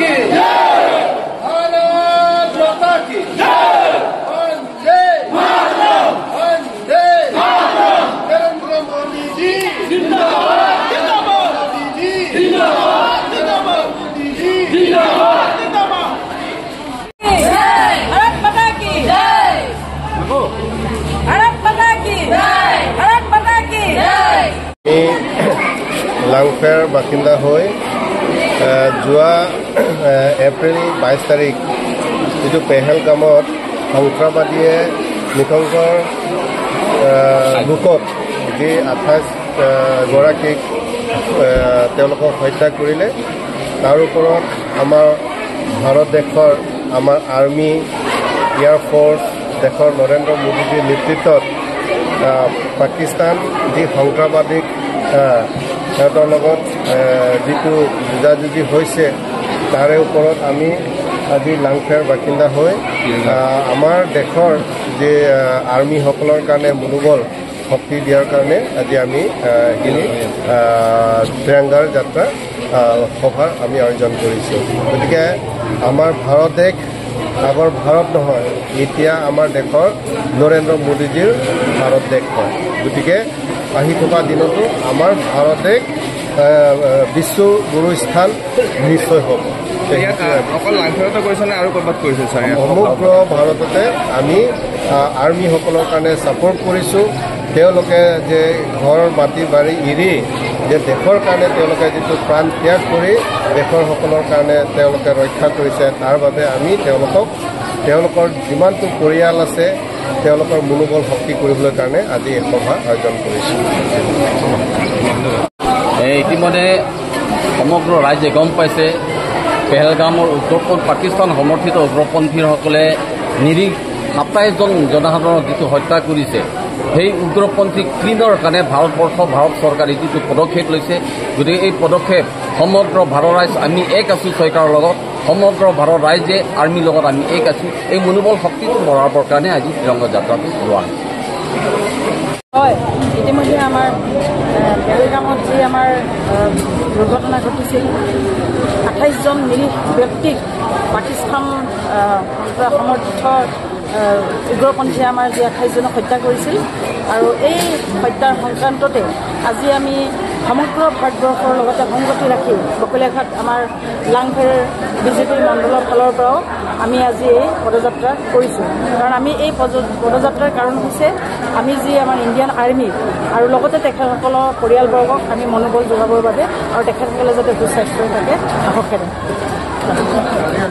की जय, भारत माता की जय, वंदे मातरम, वंदे मातरम। नरेंद्र मोदी जी जिंदाबाद, जिंदाबाद। मोदी जी जिंदाबाद, जिंदाबाद। मोदी जी जिंदाबाद, जिंदाबाद। जय, भारत माता की जय, भारत माता की जय, भारत माता की जय। আমি লাংফেৰ বাসিন্দা হৈ যোৱা এপ্ৰিল 22 তাৰিখ যিটো পেহেলগামত সন্ত্ৰাসবাদীয়ে নৃশংসৰ লোকক যি 28 গৰাকীক তেওঁলোকক হত্যা কৰিলে, তাৰ ওপৰত আমাৰ ভাৰত দেশৰ আমাৰ আৰ্মি, এয়াৰফ'ৰ্চ, দেশৰ নৰেন্দ্ৰ মোদীজীৰ নেতৃত্বত পাকিস্তান যি সন্ত্ৰাসবাদীক সিহঁতৰ লগত যিটো যুঁজাযুঁজি হৈছে, তাৰে ওপৰত আমি আজি লাংফেৰ বাসিন্দা হৈ আমাৰ দেশৰ যি আৰ্মিসকলৰ কাৰণে মনোবল শক্তি দিয়াৰ কাৰণে আজি আমি এইখিনি ত্ৰিৰংগাৰ যাত্ৰা সভাৰ আমি আয়োজন কৰিছোঁ। গতিকে আমাৰ ভাৰত দেশ আগৰ ভাৰত নহয়, এতিয়া আমাৰ দেশৰ নৰেন্দ্ৰ মোদীজীৰ ভাৰত দেশ হয়। গতিকে আহি থকা দিনতো আমাৰ ভাৰত দেশ বিশ্ব গুৰু স্থান নিশ্চয় হ'ব। অকল লাংফেৰতে কৰিছে নে আৰু ক'ৰবাত কৰিছে ছাৰ? সমগ্ৰ ভাৰততে আমি আৰ্মিসকলৰ কাৰণে ছাপৰ্ট কৰিছোঁ। তেওঁলোকে যে ঘৰ মাটি বাৰী এৰি যে দেশৰ কাৰণে তেওঁলোকে যিটো প্ৰাণ ত্যাগ কৰি দেশৰ সকলৰ কাৰণে তেওঁলোকে ৰক্ষা কৰিছে, তাৰ বাবে আমি তেওঁলোকৰ যিমানটো পৰিয়াল আছে তেওঁলোকৰ মনোবল শক্তি কৰিবলৈ কাৰণে আজি এই সভা আয়োজন কৰিছোঁ। ইতিমধ্যে সমগ্ৰ ৰাজ্যে গম পাইছে, পেহেলগামৰ উগ্ৰপন্থ পাকিস্তান সমৰ্থিত উগ্ৰপন্থীসকলে নিৰীহ 27জন জনসাধাৰণক যিটো হত্যা কৰিছে, সেই উগ্ৰপন্থী ক্লিনৰ কাৰণে ভাৰতবৰ্ষ ভাৰত চৰকাৰে যিটো পদক্ষেপ লৈছে, গতিকে এই পদক্ষেপ সমগ্ৰ ভাৰত ৰাইজ আমি এক আছোঁ চৰকাৰৰ লগত, সমগ্ৰ ভাৰত ৰাইজে আৰ্মীৰ লগত আমি এক আছোঁ। এই মনোবল শক্তিটো বঢ়াবৰ কাৰণে আজি ত্ৰিৰংগা যাত্ৰাটো লোৱা হৈছে। হয়, ইতিমধ্যে আমাৰ পেহেলগামত যি আমাৰ দুৰ্ঘটনা ঘটিছিল, 28জন নিৰীহ ব্যক্তিক পাকিস্তান সমৰ্থিত উগ্ৰপন্থীয়ে আমাৰ যি 28জনক হত্যা কৰিছিল, আৰু এই হত্যাৰ সংক্ৰান্ততে আজি আমি সমগ্ৰ ভাৰতবৰ্ষৰ লগতে সংগতি ৰাখি বকলীয়াঘাট আমাৰ লাংফেৰ বিজেপি মণ্ডলৰ ফালৰ পৰাও আমি আজি এই পদযাত্ৰা কৰিছোঁ। কাৰণ আমি এই পদযাত্ৰাৰ কাৰণ হৈছে আমি যি আমাৰ ইণ্ডিয়ান আৰ্মি আৰু লগতে তেখেতসকলৰ পৰিয়ালবৰ্গক আমি মনোবল যোগাবৰ বাবে আৰু তেখেতসকলে যাতে সুস্বাস্থ্য থাকে সাহসেৰে।